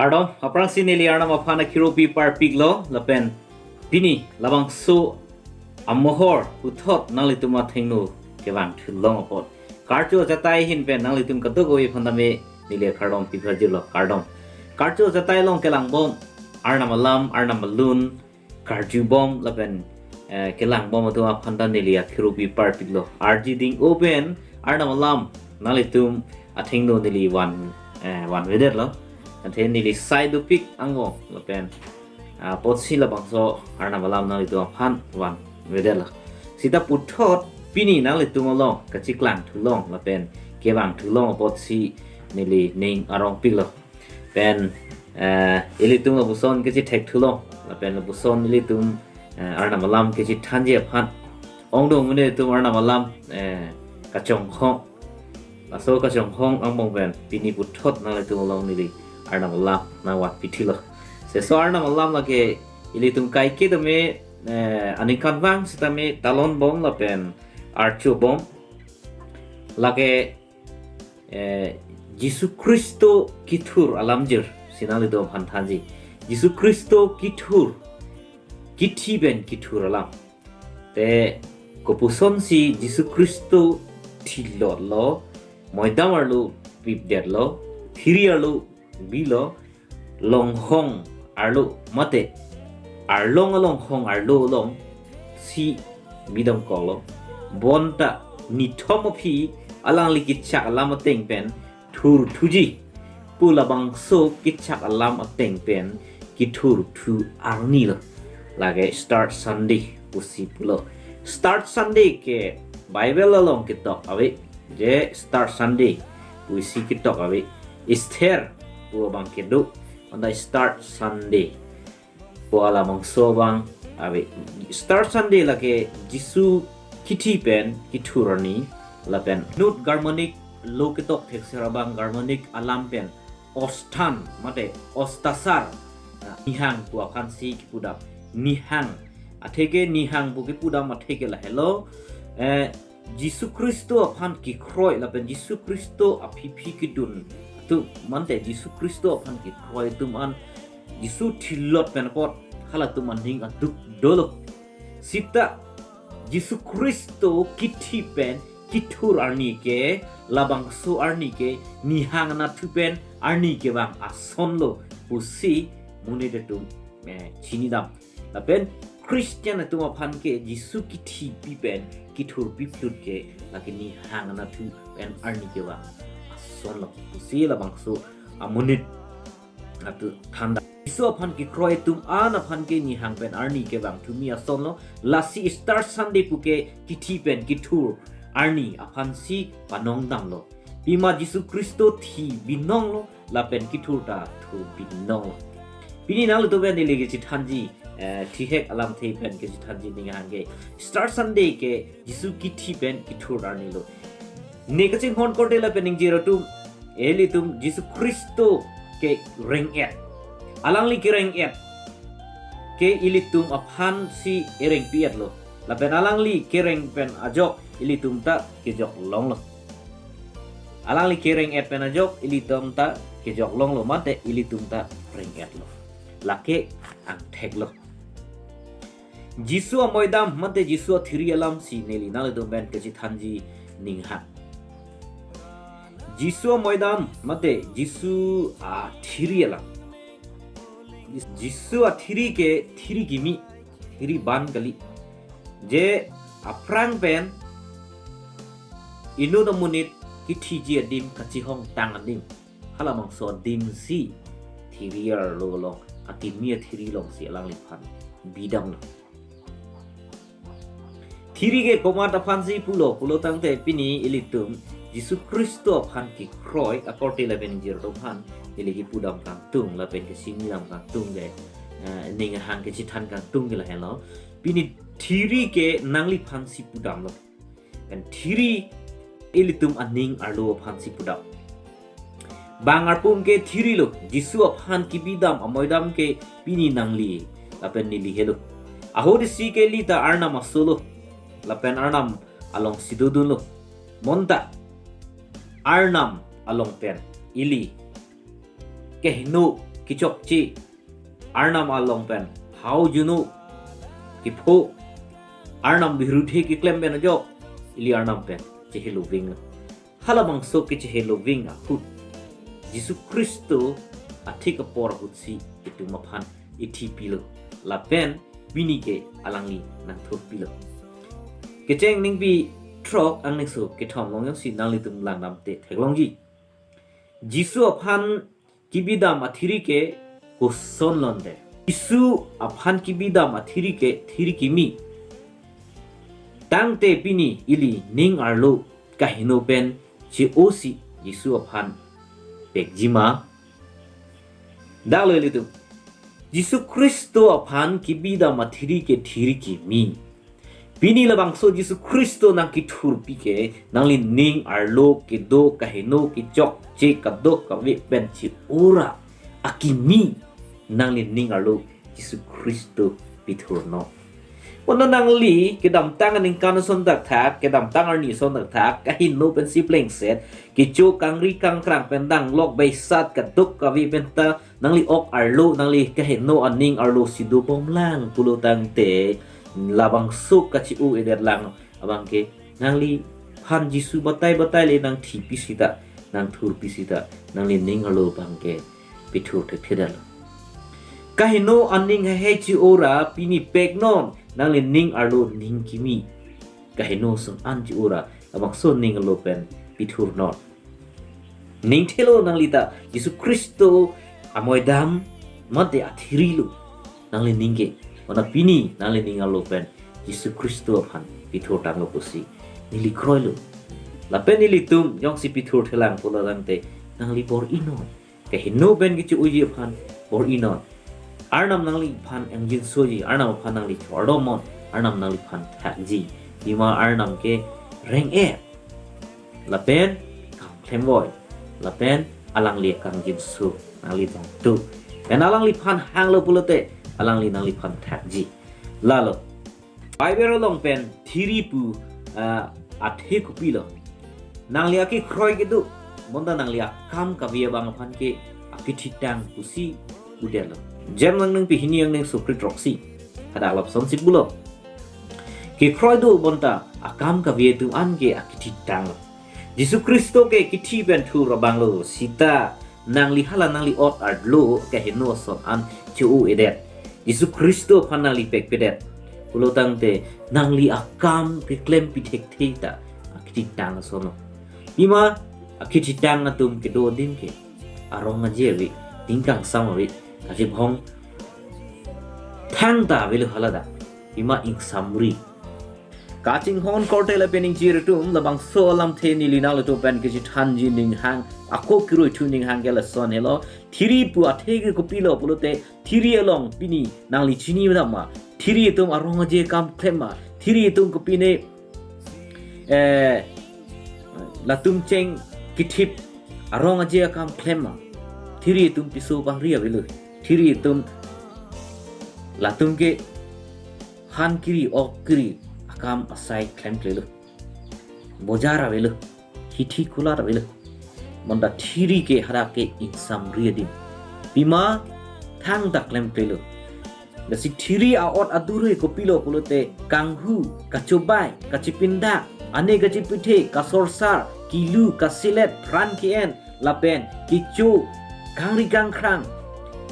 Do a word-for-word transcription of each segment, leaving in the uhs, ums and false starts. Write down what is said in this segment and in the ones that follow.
Kardom, aphrangsi neli Arnam aphan akhiropi parpiklo, lapen pini labangso amohor puthot nanglitum athengno kevang thulong apot karcho ajatai ahin pen nanglitum kadokave aphan tame neli akardom pipajirlo, kardom. Karcho ajatai along kelangbom Arnam alam, Arnam alun karjubom lapen, eh, kelangbom atum aphan ta neli akhiropi parpiklo. Arji ding-o pen Arnam alam nanglitum athengno neli van, eh, vanvedetlo. Athe neli sai dopik angbong lapen, ah, apotsi labangso Arnam alam nanglitum aphan vanvedetlo. Sita puthot pini nanglitum along kacheklang thulong lapen kevang thulong apotsi neli ning arongpiklo. Pen, eh, ilitum lapuson kachethek thulong lapen lapuson ilitum, eh, Arnam alam kachethanji aphan. Ongdung mene itum Arnam alam, eh, kachonghong. Laso kachonghong angbong pen pini puthot nanglitum along neli Arnam alam nangvanpi thilo. Laso Arnam alam lake ilitum kaike tame, eh, aningkanvang sitame talonbom lapen archobom. Lake, eh, Jisu Khristo kithur alamjir si nanglitum aphan thanji. Jisu Khristo kithur, kithi pen kithur alam. Te kopusonsi Jisu Khristo thilotlo, moidam arlo pipdetlo, thiri arlo bilo, longhong arlo mate arlong alonghong arlo alongsi bidamkoklo. Bonta nithom aphi alangli kechak alam ateng pen thurthuji pu labangso kechak alam ateng pen kethurthu arnilo. Lake Easter Sunday pusi pulo. Easter Sunday ke Bible along ketok ave. Je Easter Sunday pusi ketok ave. Esther pu abang kedo. Anta Easter Sunday pu labangso abang ave. Easter Sunday lake Jisu kithi pen kethur arni lapen inut Germanic lo ketok thekser abang Germanic alam pen osthan mate ostasar, ah, nihang pu aphansi kipudam. Nihang. Atheke nihang pu kipudam atheke lahelo. Eh, Jisu Khristo aphan kekroi lapen Jisu Khristo aphi aphi kedun atum mate Jisu Khristo aphan kekroi atum an Jisu thilot pen apot halatum aning aduk dolo. Sita Jisu Khristo kithi pen kethur arni ke labangso arni ke nihang anatthu pen arni kevang asonlo pusi monit atum, eh, chinidam. Lapen Christian atum aphan ke Jisu kithipi pen kethurpi phlut ke lake nihang anatthu pen arni kevang asonlo pusi labangso amonit atum thanda. Jisu aphan kekroi atum an aphan ke nihang pen arni kevang thumi asonlo. Lasi Easter Sunday puke kithi pen kethur arni aphansi panongdamlo. Pima Jisu Khristo thi binonglo lapen kethur ta thur binonglo. Pini nanglitum pen neli kachethanji, eh, thihek alamthe pen kachethanji ninghang ke Easter Sunday ke Jisu kithi pen kethur arnilo. Ne kachinghon korte lapen ningjero atum, ilitum Jisu Khristo ke reng-et. Alangli kereng-et ke ilitum aphansi erengpi-etlo. Lapen alangli kereng pen ajok ilitum ta kejok longlo. Alangli kereng-et pen ajok ilitum ta kejok longlo mate ilitum ta reng-etlo. Lake angtheklo. Jisu amoidam mate Jisu athiri alamsi neli nanglitum pen kachethanji ninghang. Jisu amoidam mate Jisu athiri alam. Jisu athiri ke thiri kimi, thiri ban kali. Je aphrang pen inut amonit kithiji adim kachihongtang adim. Halabangso adimsi thiri arlo along, akimi athiri alongsi alangliphan bidamlo. Thiri ke komat aphansi pulo, pulo tangte pini ilitum Jisu Khristo aphan kekroi akorte lapen ingjir atum aphan ili kipudam kangtung lapen kachinidam kangtung ke, eh, ninghang kachethan kangtung ke lahenlo. Pini thiri ke nangliphansi pudamlo. Pen thiri ilitum aning arlo aphansi pudam. Bang arpum ke thirilo, Jisu aphan kibidam amoidam ke pini nangli lapen neli helo. Ahut isi ke ili ta Arnam asolo lapen Arnam alongsi dodunlo. Bonta Arnam along pen ili kehingno kechokche, Arnam along pen hao juno kepho, Arnam birudhe keklem pen ajok ili Arnam pen cheheloving. Halabangso kecheheloving ahut Jisu Khristo athik apor ahutsi itum aphan ithi pilo, lapen pini ke alangli nangthur pilo. Kecheng ningpi throk angningso kethom along jongsi nanglitum langdamte theklongji. Jisu aphan kebidam athiri ke koson lonte? Jisu aphan kebidam athiri ke thiri kimi. Tangte pini ili ning arlo kaheno pen che-osi Jisu aphan pekjima? Dalo ilitum, Jisu Khristo aphan kebidam athiri ke thiri kimi. Pini labangso Jisu Khristo nangkethurpi ke, nangli ning arlo kedo kaheno kechokche kadokave pen che-ora akimi nangli ning arlo Jisu Khristo pithurnon. Bonta nangli kedamtang aningkan ason thakthak, kedamtang arni ason thakthak, kaheno pensi plengset, kecho kangri kangkrang pen danglok beisat kadokave penta nangli ok arlo, nangli kaheno aning arlo si dobomlang pulo tangte, labangso kache-o-edet lang abang ke, nangliphan Jisu batai batai le nangthipi sita, nangthurpi sita, nangli ning arlo abang ke pithur thekthedetlo. Kaheno aning heihei che-ora pini peknon, nangli ning arlo ning kimi. Kaheno ason an che-ora labangso ning arlo pen pithurnon. Ningthelo nangli ta Jisu Khristo amoidam mate athirilo nangli ning ke. Bonta pini nangli ning arlo pen Jisu Khristo aphan pithurtanglo pusi neli kroilo. Lapen nelitum jongsi pithurthelang pulo tangte, nangli bor-inon. Kaheno pen kecho-oji aphan bor-inon. Arnam nangliphan engjinsoji, Arnam aphan nangli chordomnon, Arnam nangliphan thakji. Pima Arnam ke reng-et, lapen kangklemvoi, lapen alangli kangjinso nangli dongtu. Pen alangliphan hanglo pulote, alangli nangliphan thakji. Lalo Bible along pen thiri pu, ah, athe kopilo? Nangli akekroi kedo, bonta nangli akam kave abang aphan ke akethitang pusi udetlo. James angningpi hini angningso kre-throksi hadak lapusonsi pulo. Kekroi do bonta akam kave atum an ke akethitanglo. Jisu Khristo ke kethi pen thur abanglo, sita nangli hala nangli ot arlo kaheno ason an che-o-edet, Jisu Khristo aphan nangli pekpedet pulo tangte, nangli akam keklem pithekthe ta akethitang asonlo. Pima akethitang atum kedo adim ke arong aje ave, ning kangsam ave, kachebhong thangta avelo haladak. Pima ingsamri. Kachinghon korte lapen ingjir atum, labangso alamthe neli nanglitum pen kachethanji ninghang, ako kiroithu ninghang ke lason helo. Thiri pu athe ke kopilo pulote, thiri along pini nangli chini dam ma? Thiri atum arong aje akam klem ma? Thiri atum kopine, eh, latum cheng kithip arong aje akam klem ma? Thiri atum piso pangri avelo. Thiri atum latum ke han kiri ok kiri akam asai klemklelo. Bojar avelo, hithi kulat avelo. Bonta thiri ke hadak ke ingsamri adim. Pima thangta klemklelo. Lasi thiri a-ot adur ke kopilo pulote, kanghu, kachobai, kachepindak, ane kachepithe, kasorsar, kilu, kaselet, pran ke-en, lapen kecho kangri kangkrang,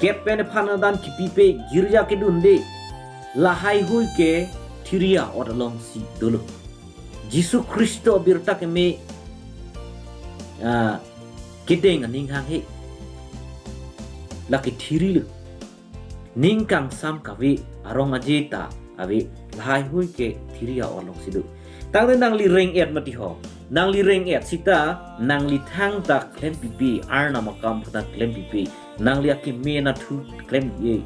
kep pen aphan adan kepipe, girja kedunde, lahaihui ke thiri a-ot alongsi dolo. Jisu Khristo abirta keme, ah, kedeng aning hanghe, lake thirilo. Ning kangsam kave arong aje ta ave, lahaihui ke thiri a-ot alongsi do. Tangte nangli reng-et mati ho. Nangli reng-et sita nangli thangta klempipe, Arnam akam aphan ta klempipe, nangli akeme anatthu klempipe.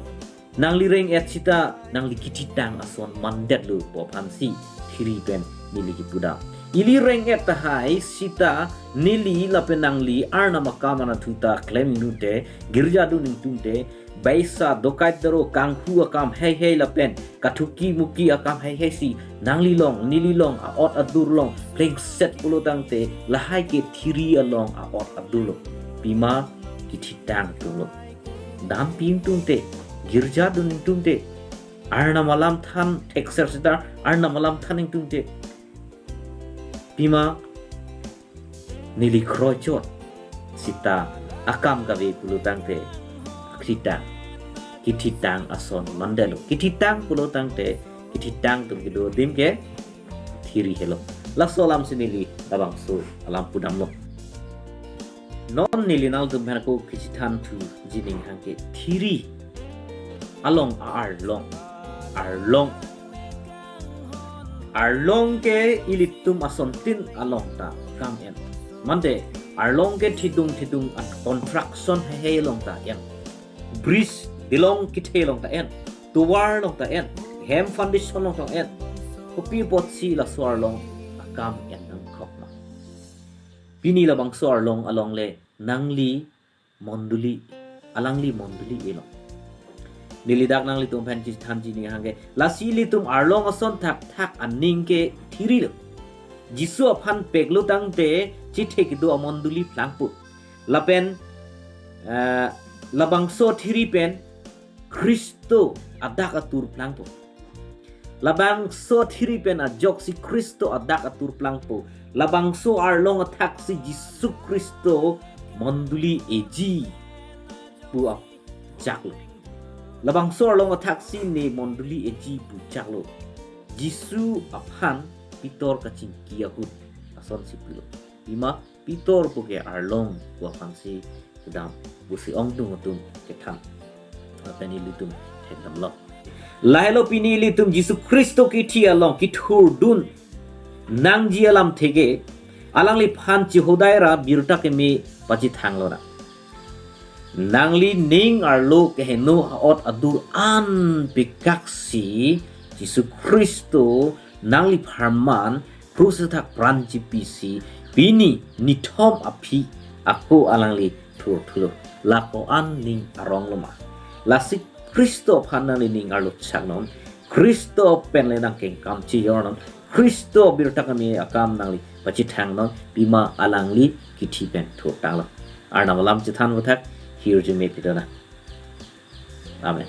Nangli reng-et sita nangli kethitang ason mandetlo pu aphansi thiri pen neli kipudam. Ili reng-et tahai sita neli lapen nangli Arnam akam anatthu ta klem ingdunte, girja dun ingdunte, baisa, dokai daro, kanghu akam heihei lapen kathuki muki akam heiheisi nanglilong nelilong a-ot adur along plengset pulo tangte, lahai ke thiri along a-ot adurlo. Pima kethitang atumlo. dampi ingtungte, girja dun ingtungte, Arnam alam than thekser seta Arnam alam than ingtungte, pima neli krochot seta akam kave pulotangte, kethitang, kethitang ason mandelo. Kethitang pulotangte, kethitang atum kedo adim ke thiri helo. Laso alamsi neli labangso alam pudamlo. Non neli nangtum aphan ako kachethan thuji ning hangke thiri along, arlong, arlong. Arlong ke ilitum asontin along ta kam en. Mante arlong ke thidung thidung an construction heihei along ta en. Bridge dilong kethe along ta en. Tovar along ta en. Hem foundation along ta en. Kopi apotsi laso arlong akam en nangkok ma? Pini labangso arlong along le nangli mondoli, alangli mondoli elong. Neli dak nanglitum aphan chethanji ning hangke, lasi ilitum arlong ason thakthak aning ke thirilo. Jisu aphan peklotangte chithe kedo amondoli plangpo. Lapen, eh, labangso thiri pen Khristo adak atur plangpo. Labangso thiri pen ajoksi Khristo adak atur plangpo. Labangso arlong athaksi Jisu Khristo mondoli eji pu ap- chaklo. Labangso arlong athaksi ne mondoli eji pu chaklo. Jisu aphan Pitor kachingki ahut asonsi pulo. Pima Pitor puke arlong pu aphansi kedam pusi ongdung atum kethan. Lapen ilitum thekdamlo. Lahelo pini ilitum Jisu Khristo kethi along kethurdun nangji alamthe ke, alangliphan Jihuda ra birta keme pachethanglo ra. Nangli ning arlo keheno a'ot adur an pekaksi Jisu Khristo nanglipharman krus athak pran chipisi pini nithom aphi ako alangli thurthulo. Lako an ning aronglo ma? Lasi Khristo aphan nangli ning arlo chaknon. Khristo pen le nangkengkam chijornon. Khristo birta keme akam nangli pachethangnon. Pima alangli kethi pen thurtanglo. Arnam alam chethan aputhak hirjume pidona. Amen.